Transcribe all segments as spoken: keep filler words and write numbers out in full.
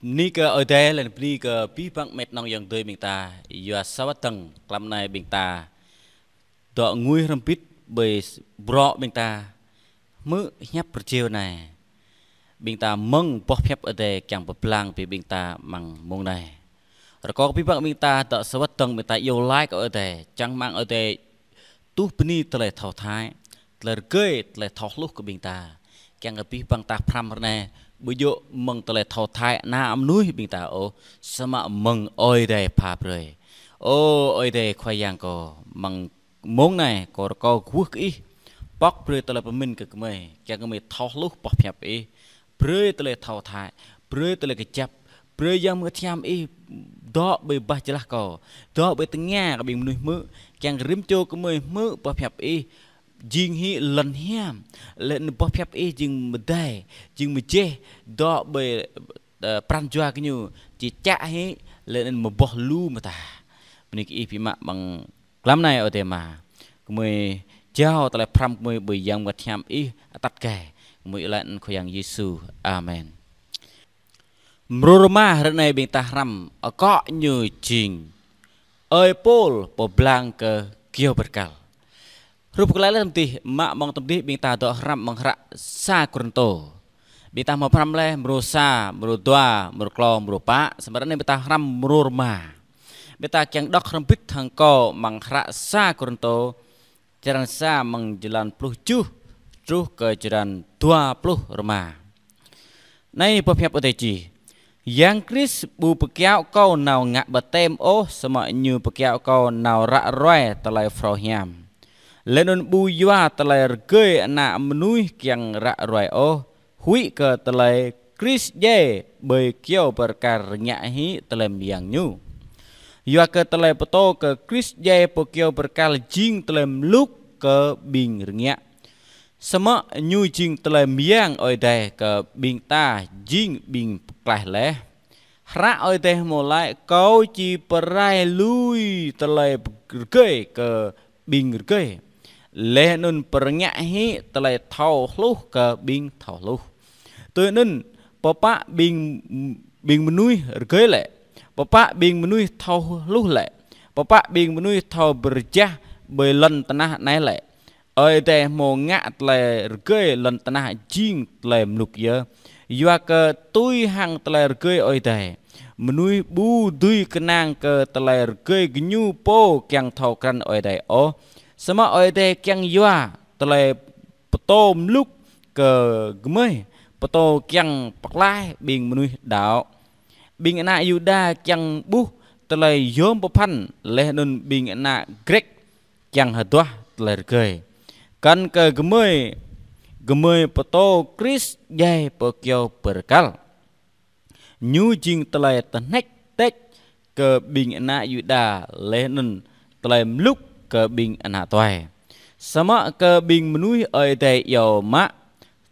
Bơni kơ Ơi Adai, laih anŭn bơni kơ abih bang met nong ayŏng adơi ƀing ta, yua sa wơ̆t dơ̆ng mlam anai ƀing ta dŏ ngui hrŏm hơbĭt ƀơi bruă ƀing ta hmư̆ hiăp Pơrơjeo anai. Ƀing ta mơ̆ng boh hiăp Ơi Adai kiăng pơblang brơi ƀing ta amăng mông anai. Rơkâo abih bang ƀing ta dŏ sa wơ̆t dơ̆ng ƀing ta iâu laĭ kơ Ơi Adai, čang mơ̆ng Ơi Adai tuh bơni tơlơi thâo thâi, tơlơi rơgơi, tơlơi thâo hluh kơ ƀing ta. Kiăng kơ abih bang ta pơhrăm ră anai, ƀu djơ̆ mơ̆ng tơlơi thâo thâi ană mơnuih ƀing ta ôh, samơ̆ mơ̆ng Ơi Adai pha brơi. Ơ Ơi Adai Khua Yang kâo, amăng mông anai kâo rơkâo kwưh kơ Ih, pŏk brơi tơlơi pơmĭn kơ gơmơi, kiăng gơmơi thâo hluh boh hiăp Ih, brơi tơlơi thâo thâi, brơi tơlơi kơjăp, brơi Yang Bơngăt Hiam Ih dŏ ƀơi bah jơlah kâo, dŏ ƀơi tơngia kơ ƀing mơnuih hmư̆, kiăng rĭm čô gơmơi hmư̆ boh hiăp Ih jing hĭ lŏn hiam, laih anŭn boh hiăp Ih jing mơdai, jing mơjeh, dŏ ƀơi, ơ, pran jua gơñu, či čă hĭ, laih anŭn mơboh lu mơta. Bơni kơ Ih biă mă amăng mlam anai Ơi Adai Ama. Gơmơi jao tơlơi pơhrăm gơmơi ƀơi Yang Bơngăt Hiam Ih atăt gai. Gơmơi iâu laĭ anăn Khua Yang Yêsu. Amen. Mrô rơma hrơi anai ƀing ta hrăm akŏ ñu jing Ơi Pôl pơblang kơ kyâo bơrkal. Hrup kơ laĭ laih tơm dih, mă mơ̆ng tơm dih ƀing ta dŏ hrăm mơ̆ng hră sa Kôrintô. Ƀing ta hmâo pơhrăm laih mrô sa, mrô dua, mrô klâo, mrô pă, samơ̆ ră anai ƀing ta hrăm mrô rơma. Ƀing ta kiăng đŏk hrŏm hơbĭt hăng kâo mơ̆ng hră sa Kôrintô, črăn sa mơ̆ng jơlan pluh tơjuh truh kơ jơlan dua pluh rơma. Anai boh hiăp Ơi Adai čih: Yang Krist ƀu pơkiaŏ kâo nao ngă baptem ôh, samơ̆ Ñu pơkiaŏ kâo nao ră ruai tơlơi phrâo hiam. Laih anŭn ƀu yua tơlơi rơgơi ană mơnuih kiăng ră ruai ôh, huĭ kơ tơlơi Krist djai ƀơi kyâo bơrkal rơngiă hĭ tơlơi mơyang Ñu. Yua kơ tơlơi pơtô kơ Krist djai pơ kyâo bơrkal jing tơlơi mluk kơ ƀing rơngiă. Samơ̆ Ñu jing tơlơi mơyang Ơi Adai kơ ƀing ta jing ƀing pơklaih laih. Hră Ơi Adai hmâo laĭ: Kâo či pơrai lui tơlơi rơgơi kơ ƀing rơgơi, laih anŭn pơrơngiă hĭ tơlơi thâo hluh kơ ƀing thâo hluh. Tui anŭn, pơpă ƀing, ƀing mơnuih rơgơi lĕ? Pơpă ƀing mơnuih thâo hluh lĕ? Pơpă ƀing mơnuih thâo pơrơjah ƀơi lŏn tơnah anai lĕ? Ơi Adai hmâo ngă tơlơi rơgơi lŏn tơnah jing tơlơi mluk yơh. Yua kơ tui hăng tơlơi rơgơi Ơi Adai, mơnuih ƀu dưi kơnang kơ tơlơi rơgơi gơñu pô kiăng thâo krăn Ơi Adai ôh. Samơ̆ Ơi Adai kiăng yua tơlơi pơtô mluk kơ gơmơi, pơtô kiăng pơklaih ƀing mơnuih đaŏ. Ƀing ană Yuđa kiăng ƀuh tơlơi yom pơphan, laih anŭn ƀing ană Grĕk kiăng hơduah tơlơi rơgơi. Kăn kơ gơmơi, gơmơi pơtô Krist djai pơ kyâo bơrkal. Ñu jing tơlơi tơhneč tĕč kơ ƀing ană Yuđa, laih anŭn tơlơi mluk kơ ƀing ană tuai. Samơ̆ kơ ƀing mơnuih Ơi Adai iâu mă,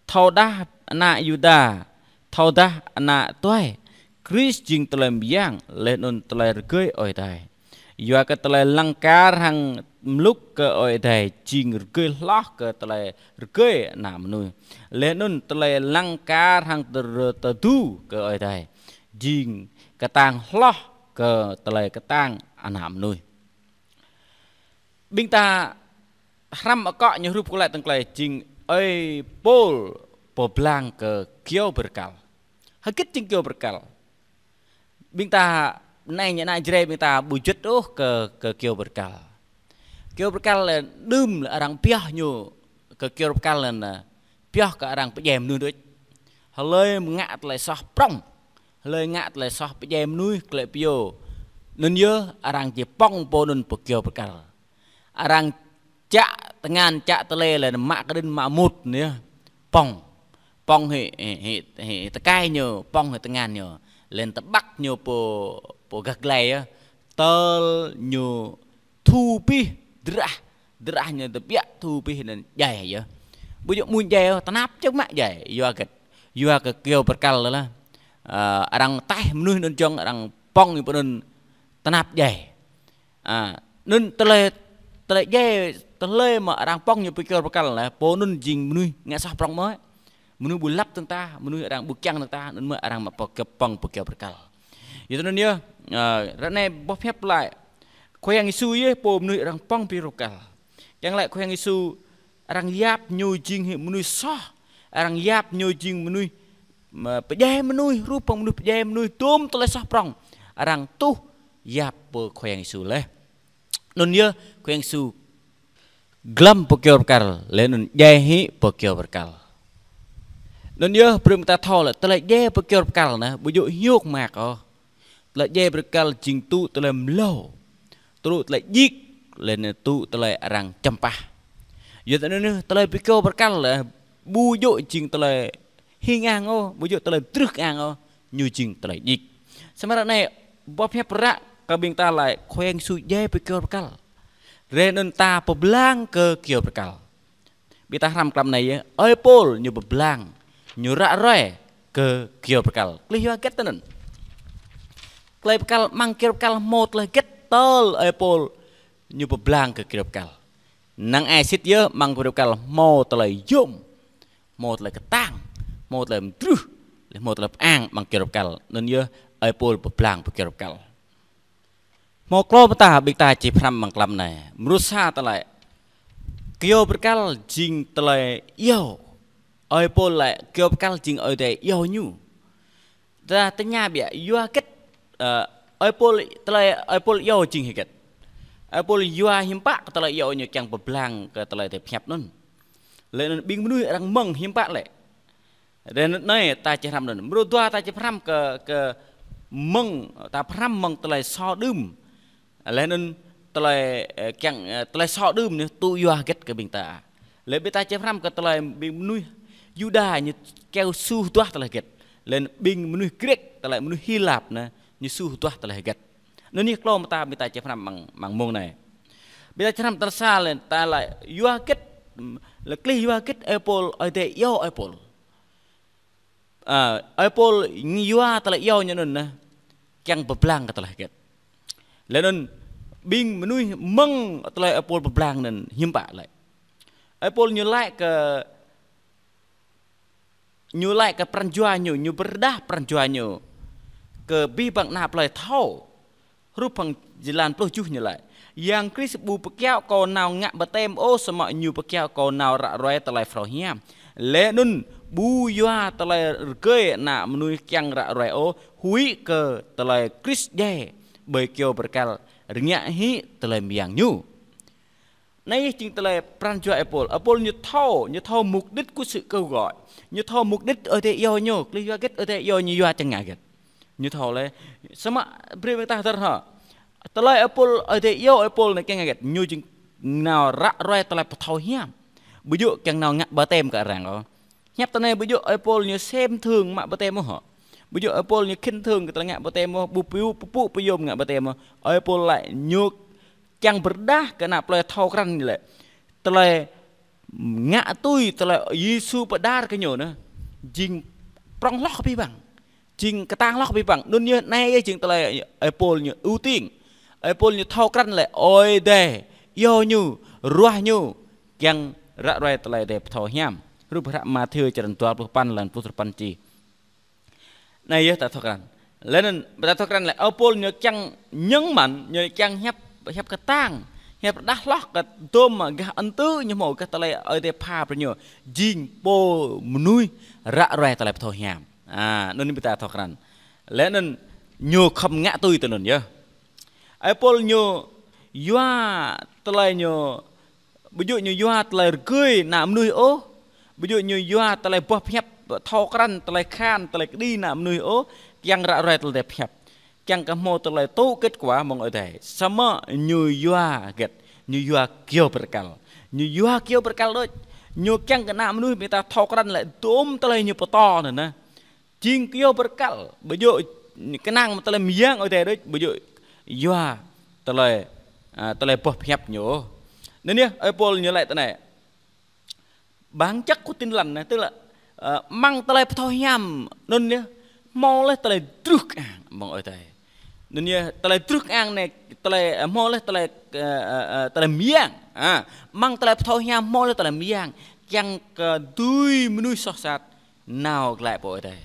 thâodah ană Yuđa, thâodah ană tuai, Krist jing tơlơi mơyang, laih anŭn tơlơi rơgơi Ơi Adai. Yua kơ tơlơi lăng kar hăng mluk kơ Ơi Adai jing rơgơi hloh kơ tơlơi rơgơi ană mơnuih. Laih anŭn tơlơi lăng kar hăng tơdru tơdu kơ Ơi Adai jing kơtang hloh kơ tơlơi kơtang ană mơnuih. Ƀing ta hrăm akŏ ñu hrup kơ laĭ tơ̆ng tơlơi jing Ơi Pôl pơblang kơ kyâo bơrkal. Hơget jing kyâo bơrkal? Ƀing ta anai ñu ană Jrai ƀing ta ƀu juăt ôh kơ, kơ kyâo bơrkal. Kyâo bơrkal lĕ đưm lĕ arăng pioh ñu kơ kyâo bơrkal lĕ pioh kơ arăng pơdjai mơnuih đôč. Hlơi ngă tơlơi soh prŏng, hlơi ngă tơlơi soh pơdjai mơnuih klĕ pioh, anŭn yơh arăng či pŏng pô anŭn pơ kyâo bơrkal. Arăng čă tơngan čă tơlơi lĕ mă kơđĭn mă mŭt anai yơh. Pŏng. Pŏng hĭ, hĭ, hĭ, hĭ tơkai ñu, pŏng hĭ tơngan ñu. Laih tơƀăk ñu pơ, pơ gah glai yơh. Tơl ñu thu pih drah, drah ñu tơbiă thu pih anŭn djai yơh. Ƀu djơ̆ mơ̆n djai yơh, tơnap čơ̆ng mă djai. Yua hơget? Yua kơ kyâo bơrkal lah. Ơ, arăng taih mơnuih anŭn jơ̆ng arăng pŏng ñu pơ anŭn tơnap djai. A, anŭn tơlơi, tơlơi djai, tơlơi mă arăng pŏng ñu pơ kyâo bơrkal lĕ, pô anŭn jing mơnuih ngă soh prŏng mơ̆. mơnuih ƀu lăp tơ̆ng ta, mơnuih arăng ƀu kiăng tơ̆ng ta, anŭn mơ̆ arăng mă pơkơp pơ̆ng pơkơp pơkăl. Yua anŭn yơh, ơ, ră anai boh pơhiăp laĭ Khua Yang Yêsu yơh pô mơnuih arăng pơ̆ng pơkơp pơkăl. Kiăng laĭ Khua Yang Yêsu arăng yap ñu jing hĭ mơnuih soh, arăng yap ñu jing mơnuih mă pơdjai mơnuih, rup pơ̆ng mơnuih pơdjai mơnuih, tôm tơlơi soh prŏng, arăng tuh yap pơ Khua Yang Yêsu laih. Anŭn yơh Khua Yang Yêsu glăm pơkơp pơkăl, laih anŭn djai hĭ pơkơp pơkăl. Anŭn yơh brơi mơ̆ng ta thâo lĕ, tơlơi djai pơkơp pơkăl anai, ƀu djơ̆ hiôk mơak ôh. Tơlơi djai pơkơp pơkăl jing tŭ tơlơi mlâo, tŭ tơlơi djik, laih anŭn tŭ tơlơi arăng čăm pah. Yua anŭn yơh tơlơi pơkơp pơkăl lĕ, ƀu djơ̆ jing tơlơi hing ang ôh, ƀu djơ̆ tơlơi pơtrưh ang ôh, ñu jing tơlơi djik. Samơ̆ ră anai, boh pơhiăp ră kơ ƀing ta laĭ Khua Yang Yêsu djai pơkơp pơkăl. Laih anŭn ta pơblang kơ kơp pơkăl. Ƀing ta hrăm klăm anai yơh, ơi Pôl ñu pơblang, ñu ră ruai kơ kơp pơkăl. Klih yua hơget tơ anŭn? Tơlơi pơkăl, amăng kơp pơkăl hmâo tơlơi hơget tơl ơi Pôl ñu pơblang kơ kơp pơkăl? Năng ai sĭt yơh amăng kơp pơkăl hmâo tơlơi yôm, hmâo tơlơi kơtang, hmâo tơlơi mơdrưh, laih hmâo tơlơi pơang amăng kơp pơkăl. Anŭn yơh ơi Pôl pơblang pơkơp pơkăl. Hmâo klâo mơta ƀing ta či pơhrăm amăng klăm anai. Mrô sa ta laĭ, kơp pơkăl jing tơlơi iâu. Ơi Pôl laĭ kơp pơkăl jing Ơi Adai iâu ñu. Ta tơña biă, yua hơget, ơ, ơi Pôl, tơlơi ơi Pôl iâu jing hơget? Ơi Pôl yua hiư̆m pă kơ tơlơi iâu ñu kiăng pơblang kơ tơlơi Ơi Adai pơhiăp anŭn? Laih anŭn ƀing mơnuih arăng mơ̆ng hiư̆m pă lĕ? Laih anŭn anai ta či hrăm anŭn. Mrô dua ta či pơhrăm kơ, kơ mơ̆ng, ta pơhrăm mơ̆ng tơlơi sô đưm. Laih anŭn tơlơi, ơ, kiăng, ơ, tơlơi sô đưm anai tŭ yua hơget kơ ƀing ta? Laih ƀing ta či pơhrăm kơ tơlơi ƀing mơnuih Yuđa ñu kiăng suh duah tơlơi hơget? Laih anŭn ƀing mơnuih Grĕk, tơlơi mơnuih Hi Lap anai, ñu suh duah tơlơi hơget? Anŭn yơh klâo mơta ƀing ta či pơhrăm amăng, amăng mông anai. Ƀing ta či pơhrăm tal sa laih, ta laĭ yua hơget, laih klih yua hơget ơi Pôl, Ơi Adai iâu ơi Pôl. Ơ, ơi Pôl yua tơlơi iâu ñu anŭn anai, kiăng pơblang kơ tơlơi hơget? Laih anŭn ƀing mơnuih mơ̆ng tơlơi ơi Pôl pơblang anŭn hiư̆m pă lĕ? Ơi Pôl ñu laĭ kơ, ñu laĭ kơ pran jua ñu, ñu pơrơđah pran jua ñu kơ abih bang ană plơi thâo. Hrup hăng jơlan pluh tơjuh ñu laĭ: Yang Krist ƀu pơkiaŏ kâo nao ngă baptem ôh, samơ̆ ñu pơkiaŏ kâo nao ră ruai tơlơi phrâo hiam. Laih anŭn ƀu yua tơlơi rơgơi ană mơnuih kiăng ră ruai ôh, huĭ kơ tơlơi Krist djai ƀơi kơp pơkăl, rơngiă hĭ tơlơi mơyang ñu. Anai jing tơlơi pran jua ơi Pôl. Ơi Pôl ñu thâo, ñu thâo mục đích của sự kêu gọi. Ñu thâo mục đích Ơi Adai iâu ñu, klih yua hơget Ơi Adai iâu ñu yua čang ngă hơget. Ñu thâo laih. Samơ̆ brơi ƀing ta hơdơr hă. Tơlơi ơi Pôl, Ơi Adai iâu ơi Pôl anai kiăng ngă hơget? Ñu jing nao ră ruai tơlơi pơthâo hiam. Ƀu djơ̆ kiăng nao ngă baptem kơ arăng ôh. Hiăp tơ anai ƀu djơ̆ ơi Pôl ñu sem thương mă baptem ôh hă. Ƀu djơ̆ ơi Pôl ñu khĭn thương kơ tơlơi ngă baptem ôh, ƀu pơpŭ, pơpŭ pơyom ngă baptem ôh. Ơi Pôl laĭ ñu kiăng pơrơđah kơ ană plơi thâo krăn lĕ. Tơlơi ngă tui tơlơi Yêsu pơđar kơ ñu anai jing prŏng hloh abih bang. Jing kơtang hloh abih bang. Anŭn yơh anai yơh jing tơlơi ơi Pôl ñu ưu tiên. Ơi Pôl ñu thâo krăn lĕ Ơi Adai iâu ñu, ruah ñu kiăng ră ruai tơlơi Ơi Adai pơthâo hiam. Hrup hră Mathiơ črăn dua pluh păn, lan pluh duapăn čih. Anai yơh ta thâo krăn. Laih anŭn ta thâo krăn lĕ ơi Pôl ñu kiăng ñơ̆ng mơ̆n, ñu kiăng hiăp, hiăp kơtang, hiăp rơđah hloh kơ dôm gah ân tứ ñu hmâo, gah tơlơi Ơi Adai pha brơi ñu jing pô mơnuih ră ruai tơlơi pơthâo hiam. A, anŭn ƀing ta thâo krăn. Laih anŭn ñu khŏm ngă tui tui anŭn yơh. Ơi Pôl ñu yua tơlơi ñu, ƀu djơ̆ ñu yua tơlơi rơgơi ană mơnuih ôh. Ƀu djơ̆ ñu yua tơlơi boh pơhiăp thâo krăn, tơlơi khan, tơlơi kơđi ană mơnuih ôh. Kiăng ră ruai tơlơi Ơi Adai pơhiăp. Kiăng kơ hmâo tơlơi tŭ kết quả mơ̆ng Ơi Adai. Samơ̆ ñu yua hơget? Ñu yua kơyâo bơrkal. Ñu yua kơyâo bơrkal đôč. Ñu kiăng kơ ană mơnuih ƀing ta thâo krăn lĕ dôm tơlơi ñu pơtô anŭn anai jing kơyâo bơrkal, ƀu djơ̆ kơnang mă tơlơi mơyang Ơi Adai đôč, ƀu djơ̆ yua tơlơi, a, tơlơi boh pơhiăp ñu. Anŭn yơh, ơi Pôl ñu laĭ tui anai. Bản chất của Tin Lành anai, tức là, a, amăng tơlơi pơthâo hiam anŭn yơh, hmâo laih tơlơi drưh kơang mơ̆ng Ơi Adai. Anŭn yơh, tơlơi drưh kơang anai, tơlơi, a, hmâo laih tơlơi, a, a, a, tơlơi mơyang. A, amăng tơlơi pơthâo hiam hmâo laih tơlơi mơyang. Kiăng kơ dưi mơnuih soh sat nao glaĭ pơ Ơi Adai.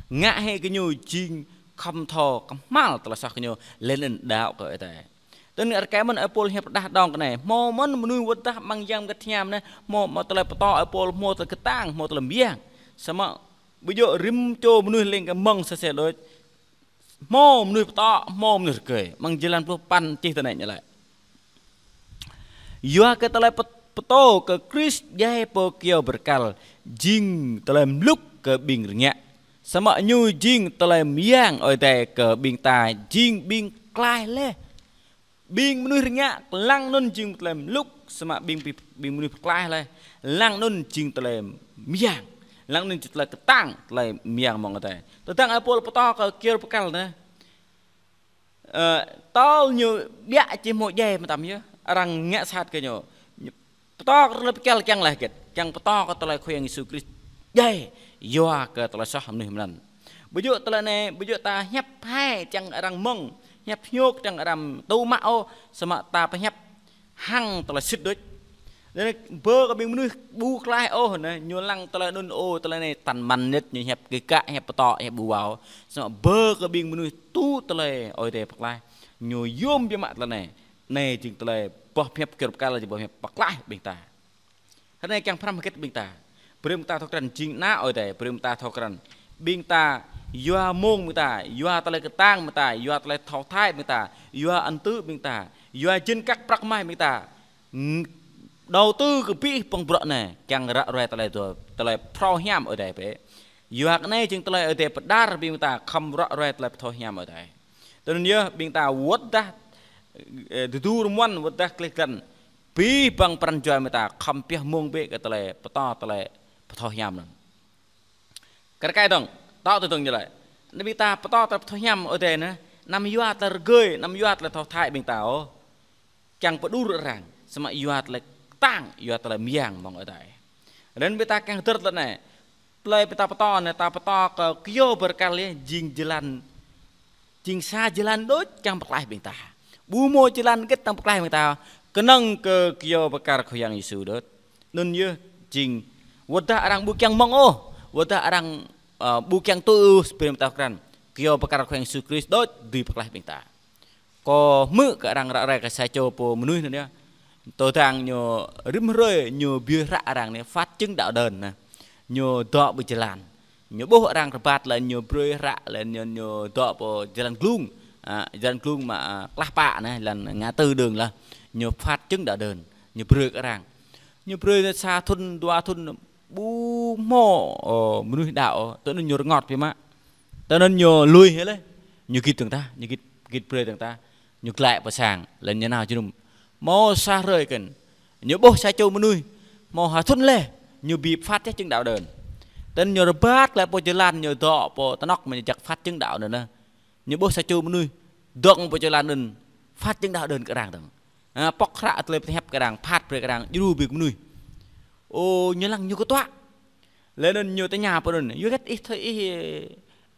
Ngă hĭ kơ ñu jing khŏm thâo kơhma̱l tơlơi soh kơ ñu, lĕ anŭn đaŏ kơ Ơi Adai. Tơl anŭn rơkơi mơ̆n ơi Pôl hiăp rơđah dơ̆ng kơ anai. Hmâo mơ̆n mơnuih wơ̆t dah amăng Yang Bơngăt Hiam anai, hmâo, hmâo tơlơi pơtô ơi Pôl, hmâo tơlơi kơtang, hmâo tơlơi mơyang. Samơ̆ ƀu djơ̆ rĭm čô mơnuih leng kơ mơ̆ng sơsel đôč. Hmâo mơnuih pơtô, hmâo mơnuih rơgơi. Amăng jơlan pluh păn čih tui anai ñu laĭ: Yua kơ tơlơi pơt-, pơtô kơ Krist djai pơ kyâo bơrơkal jing tơlơi mlŭk kơ ƀing rơngiă. Samơ̆ ñu jing tơlơi mơyang Ơi Adai kơ ƀing ta jing ƀing pơklaih laih. Ƀing mơnuih rơngiă lăng anŭn jing tơlơi mlŭk, samơ̆ ƀing, ƀing, ƀing mơnuih pơklaih laih lăng anŭn jing tơlơi mơyang. Lăng anŭn jing tơlơi kơtang, tơlơi mơyang mơ̆ng Ơi Adai. Tơdang ơi Pôl pơtô kơ kyâo bơrơkal anai. Ơ, tơl ñu ƀiă či hmâo djai mơtam yơh, arăng ngă sat kơ ñu. Ñu pơtô kơ tơlơi bơrơkal kiăng laih hơget, kiăng pơtô kơ tơlơi Khua Yang Yêsu Krist djai, yua kơ tơlơi soh mơnuih mơnăn. Ƀu djơ̆ tơlơi anai, ƀu djơ̆ ta hiăp hai kiăng arăng mơ̆ng, hiăp hiôk kiăng arăng tŭ mă ôh, samơ̆ ta pơhiăp hăng tơlơi sĭt đôč. Anŭn bơ kơ ƀing mơnuih ƀu pơklaih ôh anai, ñu lăng tơlơi anŭn ôh, tơlơi anai tăn măn nhất, ñu hiăp kơ kă, hiăp pơtô, hiăp ƀu wao. Samơ̆ bơ kơ ƀing mơnuih tŭ tơlơi Ơi Adai pơklaih, ñu yôm biă mă tơlơi anai. Anai jing tơlơi boh hiăp kyâo bơrơkal, jing boh hiăp pơklaih ƀing ta. Hơnai kiăng pơhrăm hơget ƀing ta. Brơi ƀing ta thâo krăn jing ană Ơi Adai, brơi ƀing ta thâo krăn. Ƀing ta yua mông ƀing ta, yua tơlơi kơtang ƀing ta, yua tơlơi thâo thai ƀing ta, yua ân tứ ƀing ta, yua jên kăk prăk mah ƀing ta. Ng-, đầu tư kơ abih bang bruă anai, kiăng ră ruai tơlơi tơ-, tơlơi phrâo hiam Ơi Adai bĕ. Yua kơ anai jing tơlơi Ơi Adai pơđar ƀing ta khŏm ră ruai tơlơi pơthâo hiam Ơi Adai. Tui anŭn yơh ƀing ta wơ̆t dah, ơ, tơdu rơmuăn wơ̆t dah klih glan. Abih bang pran jua ƀing ta khŏm pioh mông bĕ kơ tơlơi pơtô tơlơi pơthâo hiam anŭn. Kar kaĭ dơ̆ng, tŏ tui dơ̆ng ñu laĭ. Anŭn ƀing ta pơtô tơlơi pơthâo hiam Ơi Adai anai, anăm yua tơlơi rơgơi, anăm yua tơlơi thâo thai ƀing ta ôh. Kiăng pơđur arăng, samơ̆ yua tơlơi kơtang, yua tơlơi mơyang mơ̆ng Ơi Adai. Anŭn ƀing ta kiăng hơdơr tơlơi anai. Tơlơi ƀing ta pơtô anai, ta pơtô kơ kyâo bơrơkal yơh, jing jơlan, jing sa jơlan đôč kiăng pơklaih ƀing ta. Ƀu hmâo jơlan hơget kiăng pơklaih ƀing ta, kơnơ̆ng kơ kyâo bơrơkal Khua Yang Yêsu đôč. Anŭn yơh jing wơ̆t dah arăng ƀu kiăng mơ̆ng ôh, wơ̆t dah arăng, ơ, ƀu kiăng tui ôh, brơi ƀing ta krăn. Kyâo bơrơkal Khua Yang Yêsu Krist đôč dưi pơklaih ƀing ta. Kâo hmư̆ kơ arăng ră ruai kơ sa čô pô mơnuih anŭn yơh. Tơdang ñu rĭm hrơi ñu brơi hră arăng anai, phát chứng đạo đơn anai. Ñu dŏ ƀơi jơlan. Ñu ƀuh arăng rơbat lĕ ñu brơi hră lĕ ñu, ñu dŏ pơ jơlan glung. Ă, jơlan glung mă, ă, klah pă anai, jơlan ngã tư đường lah. Ñu phát chứng đạo đơn. Ñu brơi kơ arăng. Ñu brơi sa thŭn, dua thŭn, ƀu hmâo, ơ, mơnuih đaŏ, tui anŭn ñu rơngot biă mă. Tui anŭn ñu lui hĭ laih. Ñu git dơ̆ng tah, ñu git, git brơi dơ̆ng tah. Ñu glaĭ pơ sang, lĕ ñu nao jơnum. Hmâo sa hrơi kơ̆n. Ñu ƀuh sa čô mơnuih. Hmâo ha thŭn laih. Ñu ƀu phát chứng đạo đơn. Tui anŭn ñu rơbat glaĭ pơ jơlan, ñu dŏ pơ tơnŏk mơ̆ ñu jak phát chứng đạo đơn anai. Ñu ƀuh sa čô mơnuih. Dŏng pơ jơlan anŭn. Phát chứng đạo đơn kơ arăng dơ̆ng. Ă, pŏk hră tơlơi pơhiăp kơ arăng, phat brơi kơ arăng, djru ƀing mơnuih. Ơ, ñu lăng ñu kơtuă. Lĕ anŭn ñu tơña pô anŭn, yua hơget ih thâo ih,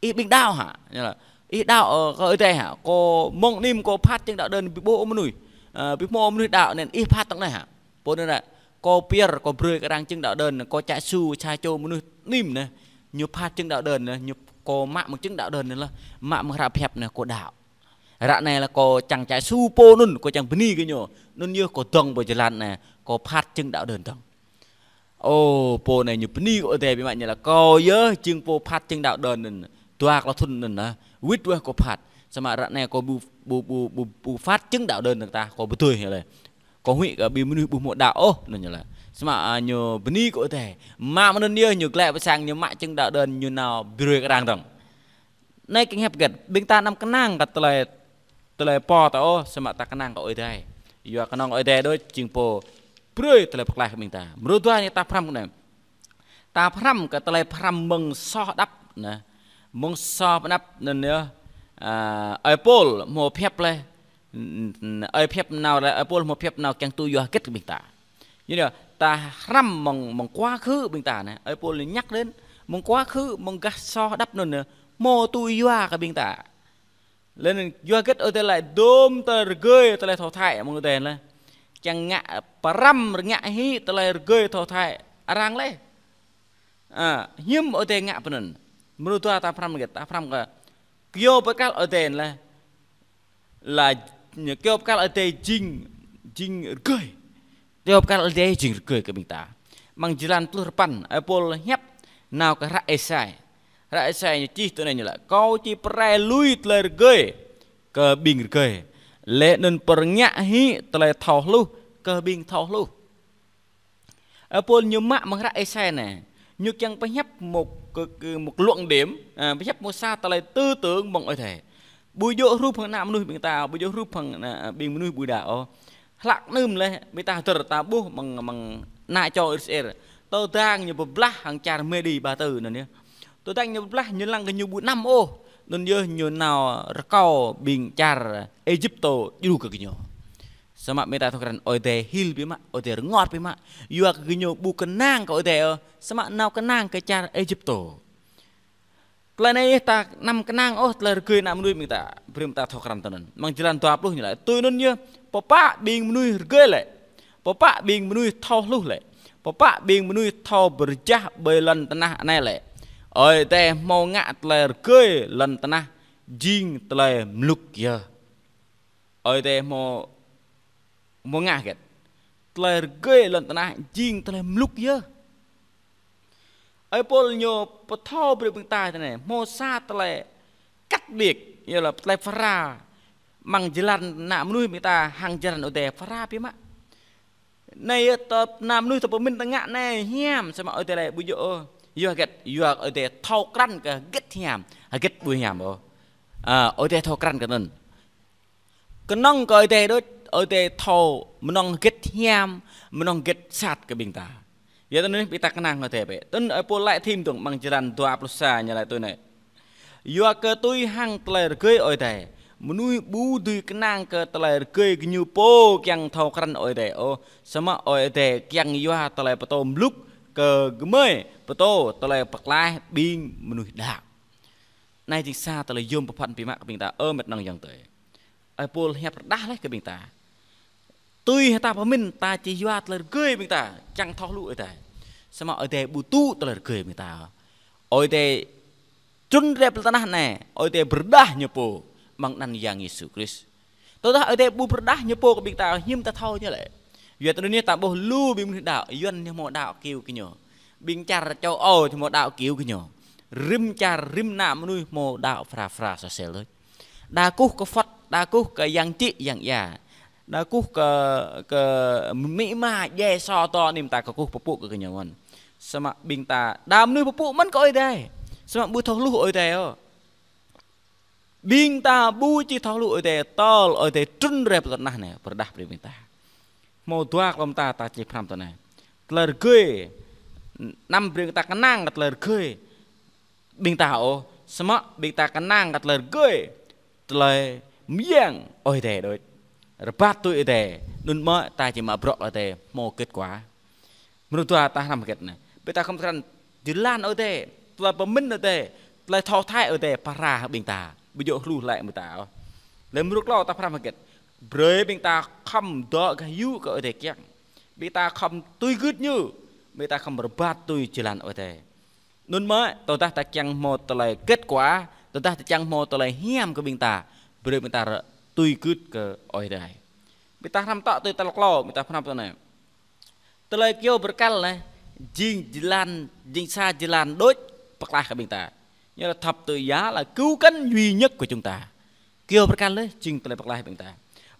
ih ƀing đaŏ hă? Ñu laĭ, ih đaŏ, ơ, kơ Ơi Adai hă? Kâo mơ̆ng anih kâo phát chứng đạo đơn ƀu ƀuh ôh mơnuih. Ơ, ƀu hmâo mơnuih đaŏ anŭn ih phat tơ̆ng anai hă? Pô anŭn laĭ, kâo pơyơr, kâo brơi kơ arăng chứng đạo đơn, kâo čă su sa čô mơnuih anih anai. Ñu phát chứng đạo đơn anai, ñu kâo mă mơ̆ng chứng đạo đơn anai lah, mă mơ̆ng hră pơhiăp anai kâo đaŏ. Ră anai lah kâo čang čă su pô anŭn, kâo čang bơni kơ ñu. Anŭn yơh kâo dŏng pơ jơlan anai, kâo phát chứng đạo đơn dơ̆ng. Ơ, pô anai ñu bơni kơ Ơi Adai biă mă ñu laĭ, kâo yơh jing pô phát chứng đạo đơn anŭn. Dua klâo thŭn anŭn lah, wĭt wơh kâo phat. Samơ̆ ră anai kâo ƀu, ƀu, ƀu, ƀu, ƀu phát chứng đạo đơn dơ̆ng tah, kâo pơdơi hĭ laih. Kâo huĭ kơ ƀing mơnuih ƀu hmâo đaŏ ôh, anŭn ñu laĭ. Samơ̆, ă, ñu bơni kơ Ơi Adai. Mă mơ̆ng anŭn yơh ñu glaĭ pơ sang ñu mă chứng đạo đơn ñu nao brơi kơ arăng dơ̆ng. Anai kiăng hiăp hơget, ƀing ta anăm kơnang kơ tơlơi, tơlơi pô ta ôh, samơ̆ ta kơnang kơ Ơi Adai. Yua kơnơ̆ng Ơi Adai đôč jing pô brơi tơlơi pơklaih kơ ƀing ta. Mrô dua anai ta pơhrăm kơ anai. Ta pơhrăm kơ tơlơi pơhrăm mơ̆ng Sôh Hơđăp anai. Mơ̆ng Sôh Hơđăp anŭn yơh, ă, ơi Pôl hmâo pơhiăp laih. Ơi pơhiăp nao laih, ơi Pôl hmâo pơhiăp nao kiăng tui yua hơget kơ ƀing ta. Yua anai, ta hrăm mơ̆ng, mơ̆ng quá khứ ƀing ta anai. Ơi Pôl anai nhắc đến mơ̆ng quá khứ, mơ̆ng gah Sôh Hơđăp anŭn anai, hmâo tui yua kơ ƀing ta. Lĕ anŭn yua hơget Ơi Adai laĭ dôm tơlơi rơgơi tơlơi thâo thai mơ̆ng Ơi Adai laih. Kiăng ngă pơrăm rơngiă hĭ tơlơi rơgơi thâo thai arăng laih. A, hiư̆m Ơi Adai ngă pơ anŭn? Mrô dua ta phrăm hơget, ta phrăm kơ kơyâo bơrkal Ơi Adai lĕ, lĕ kơyâo bơrkal Ơi Adai jing, jing rơgơi. Kơyâo bơrkal Ơi Adai jing rơgơi kơ ƀing ta. Amăng jơlan pluh rơpăn, ơi Pôl hiăp nao kơ hră Êsai. Hră Êsai ñu čih tui anai ñu laĭ: Kâo či pơrai lui tơlơi rơgơi kơ ƀing rơgơi, laih anŭn pơrơngiă hĭ tơlơi thâo hluh kơ ƀing thâo hluh. Ơi Pôl ñu mă amăng hră Êsai anai, ñu kiăng pơhiăp một, kơ, kơ một luận điểm, a, pơhiăp một sa tơlơi tư tưởng mơ̆ng Ơi Adai. Ƀu djơ̆ hrup hăng ană mơnuih ƀing ta, ƀu djơ̆ hrup hăng ană, ƀing mơnuih ƀu đaŏ ôh. Hlak anŭn lĕ ƀing ta hơdơr ta ƀuh amăng, amăng ană čô Israel. Tơdang ñu pơblah hăng čar Mêdi Ba Tư anŭn yơh. Tơdang ñu pơblah ñu lăng kơ ñu ƀu anăm ôh. Anŭn yơh ñu nao rơkâo ƀing čar Êjiptô djru kơ gơñu. Samơ̆ ƀing ta thâo krăn Ơi Adai hil biă mă, Ơi Adai rơngot biă mă. Yua kơ gơñu ƀu kơnang kơ Ơi Adai ôh, samơ̆ nao kơnang kơ čar Êjiptô. Tơlơi anai ta anăm kơnang ôh tơlơi rơgơi ană mơnuih ƀing ta, brơi ƀing ta thâo krăn tui anŭn. Amăng jơlan dua pluh ñu laĭ: Tui anŭn yơh, pơpă ƀing mơnuih rơgơi lĕ, pơpă ƀing mơnuih thâo hluh lĕ, pơpă ƀing mơnuih thâo pơrơjah ƀơi lŏn tơnah anai lĕ, Ơi Adai hmâo ngă tơlơi rơgơi lŏn tơnah jing tơlơi mluk yơh. Ơi Adai hmâo, hmâo ngă hơget? Tơlơi rơgơi lŏn tơnah jing tơlơi mluk yơh. Ơi Pôl ñu pơthâo brơi ƀing ta tui anai, hmâo sa tơlơi cách biệt, yua lĕ tơlơi phara amăng jơlan ană mơnuih ƀing ta hăng jơlan Ơi Adai phara biă mă. Anai yơh tơ ană mơnuih ta pơmĭn ta ngă anai hiam, samơ̆ Ơi Adai lĕ ƀu djơ̆ ôh. Yua hơget? Yua Ơi Adai thâo krăn kơ hơget hiam, hơget ƀu hiam ôh. A, Ơi Adai thâo krăn kơ anŭn. Kơnơ̆ng kơ Ơi Adai đôč, Ơi Adai thâo mơnơ̆ng hơget hiam, mơnơ̆ng hơget sat kơ ƀing ta. Yua tui anŭn ƀing ta kơnang Ơi Adai bĕ. Tui anŭn ơi Pôl laĭ thim dơ̆ng amăng jơlan dua pluh sa ñu laĭ tui anai: Yua kơ tui hăng tơlơi rơgơi Ơi Adai, mơnuih ƀu dưi kơnang kơ tơlơi rơgơi gơñu pô kiăng thâo krăn Ơi Adai ôh, samơ̆ Ơi Adai kiăng yua tơlơi pơtô mluk kơ gơmơi pơtô tơlơi pơklaih ƀing mơnuih đaŏ. Anai jing sa tơlơi yôm pơphan biă mă kơ ƀing ta, ơ mĕt nong ayŏng adơi. Ơi Pôl hiăp rơđah laih kơ ƀing ta. Tui hăng ta pơmĭn ta či yua tơlơi rơgơi ƀing ta, čang thâo hluh Ơi Adai. Samơ̆ Ơi Adai ƀu tŭ tơlơi rơgơi ƀing ta. Ơi Adai trŭn rai pơ lŏn tơnah anai, Ơi Adai pơrơđah ñu pô amăng anăn Yang Yêsu Krist. Tơdah Ơi Adai ƀu pơrơđah ñu pô kơ ƀing ta, hiư̆m ta thâo ñu lĕ. Yua tui anŭn ta ƀuh lu ƀing mơnuih đaŏ, Yuan ñu hmâo đaŏ kiu kơ ñu. Ƀing čar châu Âu ñu hmâo đaŏ kiu kơ ñu. Rĭm čar, rĭm ană mơnuih hmâo đaŏ phara phara sosel đôč. Đa kơkuh kơ Phật, đa kơkuh kơ yang čĭ yang ia. Đa kơkuh kơ, kơ amĭ ama, djai sô tô anai ta kơkuh pơpŭ kơ gơñu mơ̆n. Samơ̆ ƀing ta, đa mơnuih pơpŭ mơ̆n kơ Ơi Adai. Samơ̆ ƀu thâo hluh Ơi Adai ôh. Ƀing ta ƀu či thâo hluh Ơi Adai, tơl Ơi Adai trŭn rai pơ lŏn tơnah anai, pơrơđah brơi ƀing ta. Hmâo dua klâo mơta ta či pơhrăm tui anai. Tơlơi rơgơi, anăm brơi ta kơnang kơ tơlơi rơgơi ƀing ta ôh, samơ̆ ƀing ta kơnang kơ tơlơi rơgơi, tơlơi mơyang Ơi Adai đôč. Rơbat tui Ơi Adai, anŭn mơ̆ ta či mă bruă Ơi Adai hmâo kết quả. Mơnuih ta hrăm hơget anai. Ƀing ta khŏm krăn jơlan Ơi Adai, tơlơi pơmĭn Ơi Adai, tơlơi thâo thai Ơi Adai phara hăng ƀing ta. Ƀu djơ̆ hluh laĭ ƀing ta ôh. Lĕ mơnuih klâo ta hrăm hơget. Brơi ƀing ta khŏm dŏ gah yŭ kơ Ơi Adai kiăng. Ƀing ta khŏm tui gưt ñu. Ƀing ta khŏm rơbat tui jơlan Ơi Adai. Anŭn mơ̆, tơdah ta kiăng hmâo tơlơi kết quả, tơdah ta kiăng hmâo tơlơi hiam kơ ƀing ta, brơi ƀing ta rơ-, tui gưt kơ Ơi Adai. Ƀing ta hrăm tŏ tui tal klâo, ƀing ta hrăm tui anai. Tơlơi kơyâo bơrkal anai, jing jơlan, jing sa jơlan đôč pơklaih kơ ƀing ta. Ñu laĭ thập tự giá là cứu cánh duy nhất của chúng ta. Kơyâo bơrkal anai, jing tơlơi pơklaih ƀing ta.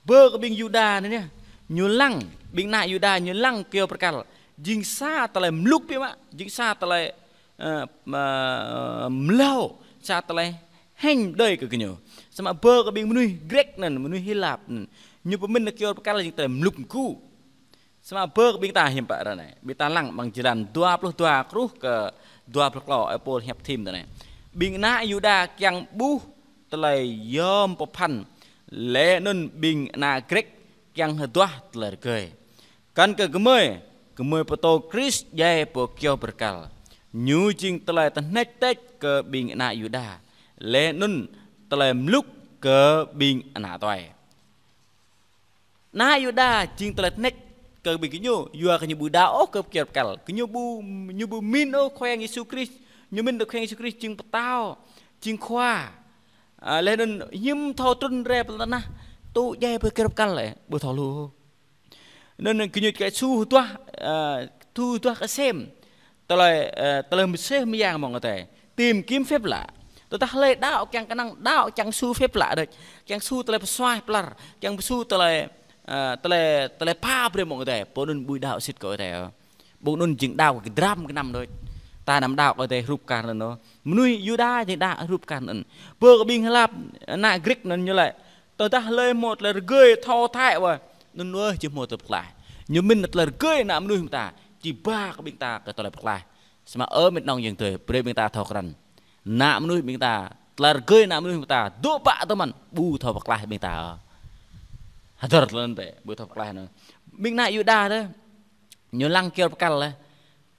Bơ kơ ƀing Yuđa anai, ñu lăng, ƀing ană Yuđa ñu lăng kơyâo bơrkal. Jing sa tơlơi mluk biă mă, jing sa tơlơi, ơ, mă-, mlâo, sa tơlơi hêñ đơi kơ gơñu. Samơ̆ bơ kơ ƀing mơnuih Grek anŭn, mơnuih Hy Lạp anŭn, ñu pơmĭn kơyâo bơrkal jing tơlơi mluk mơgu. Samơ̆ bơ kơ ƀing ta hiư̆m pă ră anai. Ƀing ta lăng amăng jơlan dua pluh dua truh kơ dua pluh klâo, ơi Pôl hiăp thim tui anai. Ƀing ană Yuđa kiăng ƀuh tơlơi yom pơphan, laih anŭn ƀing ană Grek kiăng hơduah tơlơi rơgơi. Kăn kơ gơmơi, gơmơi pơtô Krist djai pô kơyâo bơrkal. Ñu jing tơlơi tơhneč tĕč kơ ƀing ană Yuđa, laih anŭn tơlơi mluk kơ ƀing ană tuai. Ană Yuđa jing tơlơi tơhneč kơ ƀing gơñu, yua kơ ñu ƀu đaŏ ôh kơ kơyâo pơkăl. Gơñu ƀu, ñu ƀu mĭn ôh Khua Yang Yêsu Krist. Ñu mĭn tơ Khua Yang Yêsu Krist jing pơtao, jing khua. A, laih anŭn hiư̆m thâo trŭn rai pơ lŏn tơnah, tŭ djai pơ kơyâo pơkăl lĕ, ƀu thâo lu. Anŭn gơñu kơ su hơduah, a, su hơduah kơsem tơlơi, a, tơlơi mơsêh mơyang mơ̆ng adai. Tìm kiếm phép lạ. Tơdah hlơi đaŏ kiăng kơnang đaŏ kiăng su phép lạ đôč. Kiăng su tơlơi pơsuaih pơlar. Kiăng su tơlơi, a, tơlơi, tơlơi pha brơi mơ̆ng adai. Pô anŭn ƀu đaŏ sĭt kơ adai. Ƀu anŭn jing đaŏ kơ dram kơnăm đôč. Ta anăm đaŏ kơ adai hrup kar anŭn. Mơnuih Yuđa jing đaŏ hrup kar anŭn. Pơ kơ ƀing Hi Lap, ană Grik anŭn ñu laĭ. Tơdah hlơi hmâo tơlơi rơgơi thâo thai wa, anŭn wơh či hmâo tơlơi pơklaih. Ñu mĭn tơlơi rơgơi ană mơnuih mơta, či ba kơ ƀing ta kơ tơlơi pơklaih. Samơ̆ ơ met nong yang tơi, brơi ƀing ta thâo krăn. Ană mơnuih ƀing ta, tơlơi rơgơi ană mơnuih ƀing ta, dŏ pă tơmăn, ƀu thâo pơklaih ƀing ta. Hơdơr tơlơi anŭn tĕ, ƀu thâo pơklaih anŭn. Ƀing ană Yuđa tĕ, ñu lăng kơyâo pơkăl lĕ,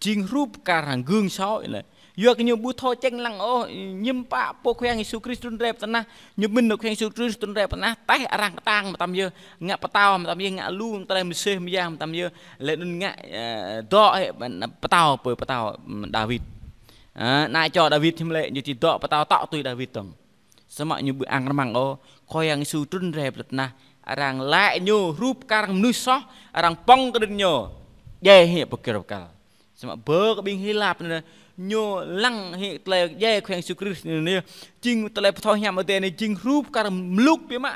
jing hrup kar hăng gương soi lĕ. Yua kơ ñu ƀu thâo čeng lăng ôh, ñim pă pô Khua Yang Yêsu Krist trŭn rai pơ tơnah, ñu mĭn nao Khua Yang Yêsu Krist trŭn rai pơ tơnah, taih arăng kơtang mơtam yơh, ngă pơtao mơtam yơh, ngă lu tơlơi mơsêh mơyang mơtam yơh, laih anŭn ngă, ơ, dŏ hĭ pơtao pơ pơtao, ưm, Dawid. A, ană čô Dawid hiư̆m lĕ, ñu či dŏ pơtao tŏ tui Dawid dơ̆ng. Samơ̆ ñu ƀu ang rơmang ôh, Khua Yang Yêsu trŭn rai pơ lŏn tơnah, arăng laĭ ñu hrup kar mơnuih soh, arăng pŏng kơđĭn ñu, djai hĭ pơ kơyâo pơkăl. Samơ̆ pơ kơ ƀing Hi Lap anai, ñu lăng hĭ tơlơi djai Khua Yang Yêsu Krist anai, jing tơlơi pơthâo hiam adai anai, jing hrup kar mlŭk biă mă.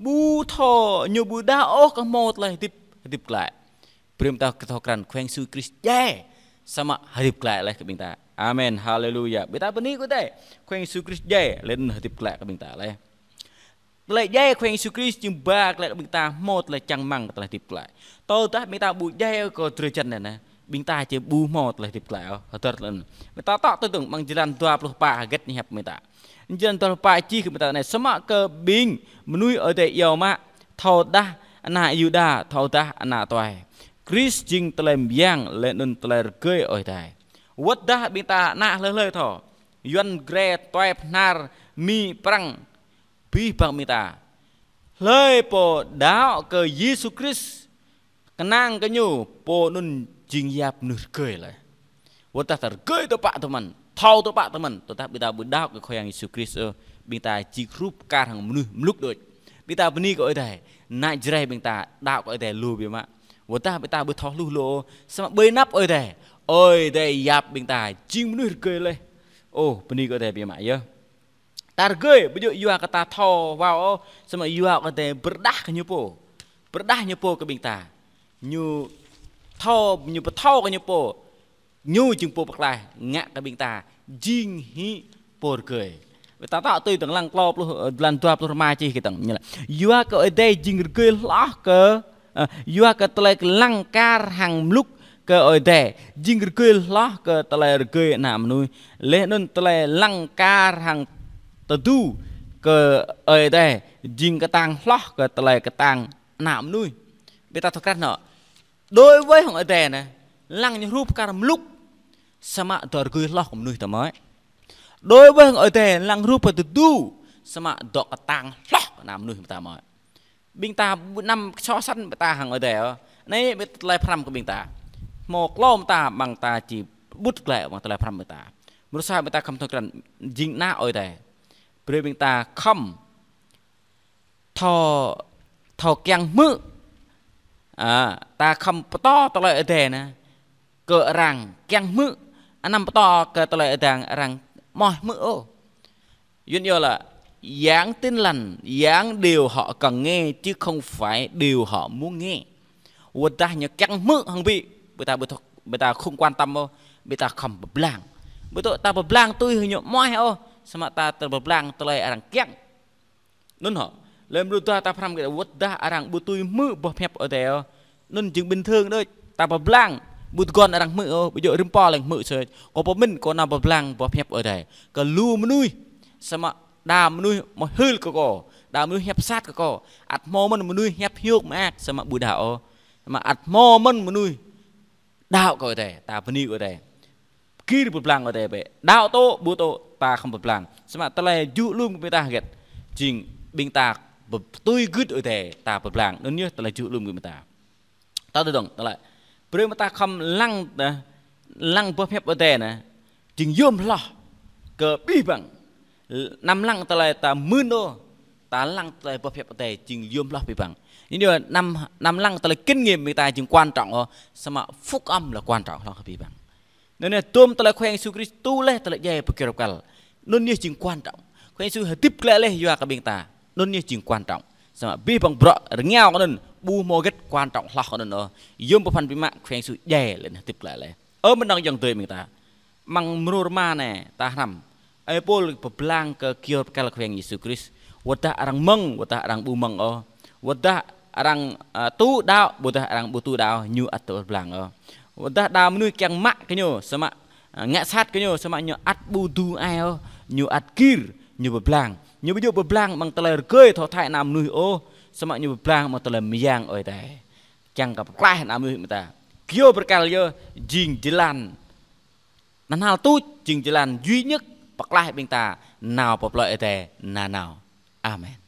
Ƀu thâo, ñu ƀu đaŏ ôh kơ hmâo tơlơi hơdip, hơdip glaĭ. Brơi ƀing ta kơ thâo krăn Khua Yang Yêsu Krist djai, samơ̆ hơdip glaĭ laih kơ ƀing ta. Amen, haleluya. Ƀing ta bơni kơ adai, Khua Yang Yêsu Krist djai, laih anŭn hơdip glaĭ kơ ƀing ta laih. Tơlơi djai Khua Yang Yêsu Krist jing ba glaĭ kơ ƀing ta hmâo tơlơi čang rơmang tơlơi hơdip glaĭ. Tơdah ƀing ta ƀu djai kơ drơi jăn anai, ƀing ta či ƀu hmâo tơlơi hơdip glaĭ ôh, hơdơr tơlơi anŭn. Ƀing ta tŏ tui dơ̆ng amăng jơlan dua pluh pă hơget ñu hiăp ƀing ta. Jơlan dua pluh pă čih kơ ƀing ta anai, samơ̆ kơ ƀing mơnuih Ơi Adai iâu mă, thâodah ană Yuđa, thâodah ană tuai. Krist jing tơlơi mơyang laih anŭn tơlơi rơgơi Ơi Adai. Wơ̆t dah ƀing ta ană hlơi hlơi thâo, Yuan, Grê, tuai, Bahnar, Mi, Prăng, abih bang ƀing ta. Hlơi pô đaŏ kơ Yêsu Krist, kơnang kơ ñu, pô anŭn jing yap mơnuih rơgơi laih. Wơ̆t dah ta rơgơi tơpă tơmăn, thâo tơpă tơmăn, tơdah ƀing ta ƀu đaŏ kơ Khua Yang Yêsu Krist ôh, ƀing ta či hrup kar hăng mơnuih mlŭk đôč. Ƀing ta bơni kơ Ơi Adai, ană Jrai ƀing ta đaŏ kơ Ơi Adai lu biă mă. Wơ̆t dah ƀing ta ƀu thâo hluh lu ôh, samơ̆ ƀơi anăp Ơi Adai, Ơi Adai yap ƀing ta jing mơnuih rơgơi laih. Ơ, bơni kơ Ơi Adai biă mă yơh. Ta rơgơi, ƀu djơ̆ yua kơ ta thâo wao ôh, samơ̆ yua kơ Ơi Adai pơrơđah kơ ñu pô. Pơrơđah ñu pô kơ ƀing ta. Ñu thâo, ñu pơthâo kơ ñu pô. Ñu jing pô pơklaih, ngă kơ ƀing ta jing hĭ pô rơgơi. Ƀing ta tŏ tui dơ̆ng lăng klâo pluh, ơ, jơlan dua pluh rơma čih kơ dơ̆ng. Ñu laĭ, yua kơ Ơi Adai jing rơgơi hloh kơ Ơ, yua kơ tơlơi lăng kar hăng mlŭk kơ Ơi Adai, jing rơgơi hloh kơ tơlơi rơgơi ană mơnuih. Laih anŭn tơlơi lăng kar hăng tơdu kơ Ơi Adai, jing kơtang hloh kơ tơlơi kơtang ană mơnuih. Ƀing ta thâo krăn hŏ. Đối với hăng Ơi Adai anai, lăng ñu hrup kar mlŭk, samơ̆ dŏ rơgơi hloh kơ mơnuih ta mơ̆i. Đối với hăng Ơi Adai, lăng hrup kar tơdu, samơ̆ dŏ kơtang hloh kơ ană mơnuih ta mơ̆i. Ƀing ta ƀu anăm so sánh ƀing ta hăng Ơi Adai ôh. Anai ƀing tơlơi pơhrăm kơ ƀing ta. Hmâo klâo mơta ƀing ta či ƀut glaĭ amăng tơlơi pơhrăm ƀing ta. Mrô sa ƀing ta khŏm thâo krăn jing ană Ơi Adai. Brơi ƀing ta khŏm thâo, thâo kiăng hmư̆. A, ta khŏm pơtô tơlơi Ơi Adai anai kơ arăng kiăng hmư̆, anăm pơtô kơ tơlơi Ơi Adai arăng mơ̆ hmư̆ ôh. Yuan iâu laĭ, giảng Tin Lành, giảng điều họ cần nghe chứ không phải điều họ muốn nghe. Wơ̆t dah ñu kiăng hmư̆ hăng ƀing, ƀing ta, ƀing ta, ƀing ta không quan tâm ôh, ƀing ta khŏm pơblang. Ƀing ta, ta pơblang tui hăng ñu mơ̆ ôh, samơ̆ ta tơ pơblang tơlơi arăng kiăng. Anŭn hŏ, lơ̆m lu dah ta pơhrăm kơ wơ̆t dah arăng ƀu tui hmư̆ boh hiăp Ơi Adai ôh. Anŭn jing bình thường đôč, ta pơblang, ƀu tơguan arăng hmư̆ ôh, ƀu djơ̆ rĭm pô leng hmư̆ sơ̆. Kâo pơmĭn kâo nao pơblang boh hiăp Ơi Adai kơ lu mơnuih, samơ̆ đa mơnuih mơhưl kơ kâo, đa mơnuih hiăp sat kơ kâo. Ăt hmâo mơ̆n mơnuih hiăp hiôk mơak, samơ̆ ƀu đaŏ ôh. Samơ̆ ăt hmâo mơ̆n mơnuih đaŏ kơ Ơi Adai, ta bơni kơ Ơi Adai. Gir pơblang Ơi Adai bĕ. Đaŏ tŏ, ƀu tŏ, ta khŏm pơblang. Samơ̆ tơlơi jŭ lum kơ ƀing ta hơget. Jing ƀing ta pơtui gưt Ơi Adai, ta pơblang. Anŭn yơh tơlơi jŭ lum kơ ƀing ta. Ta tơdơ̆ng, tơlơi. Brơi mơ̆ ta khŏm lăng, ta lăng boh hiăp Adai anai, jing yôm hloh kơ abih bang. Anăm lăng tơlơi ta mưn ôh, ta lăng tơlơi boh hiăp Adai jing yôm hloh abih bang. Anŭn yơh anăm, anăm lăng tơlơi kinh nghiệm ƀing ta jing quan trọng ôh, samơ̆ phúc âm là quan trọng hloh kơ abih bang. Anŭn yơh tơm tơlơi Khua Yang Yêsu Krist tŭ laih tơlơi djai pơkơyâo pơkăl. Anŭn yơh jing quan trọng. Khua Yang Yêsu hơdip glaĭ laih yua kơ ƀing ta. Anŭn yơh jing quan trọng. Samơ̆ abih bang bruă rơngiao kơ anŭn, ƀu hmâo hơget quan trọng hloh kơ anŭn ôh. Yôm pơphan biă mă Khua Yang Yêsu djai laih anŭn hơdip glaĭ laih. Ơ mơnơ̆ng ayŏng adơi ƀing ta. Amăng mrô rơma anai ta hrăm. Ơi Pôl pơblang kơ kơyâo pơkăl Khua Yang Yêsu Krist. Wơ̆t dah arăng mơ̆ng, wơ̆t dah arăng ƀu mơ̆ng ôh. Wơ̆t dah arăng, ă, tŭ đaŏ, wơ̆t dah arăng ƀu tŭ đaŏ, ñu ăt pơblang ôh. Wơ̆t dah đa mơnuih kiăng mă kơ ñu, samơ̆, ă, ngă sat kơ ñu, samơ̆ ñu ăt ƀu tŭ ai ôh, ñu ăt gir, ñu pơblang. Ñu ƀu djơ̆ pơblang amăng tơlơi rơgơi thâo thâo ană mơnuih ôh, samơ̆ ñu pơblang amăng tơlơi mơyang Ơi Adai. Kiăng kơ pơklaih ană mơnuih ƀing ta. Kơyâo pơkăl yơh jing jơlan. Anŭn hal tuč jing jơlan duy nhất pơklaih ƀing ta nao pơ plơi Ơi Adai nanao. Amen.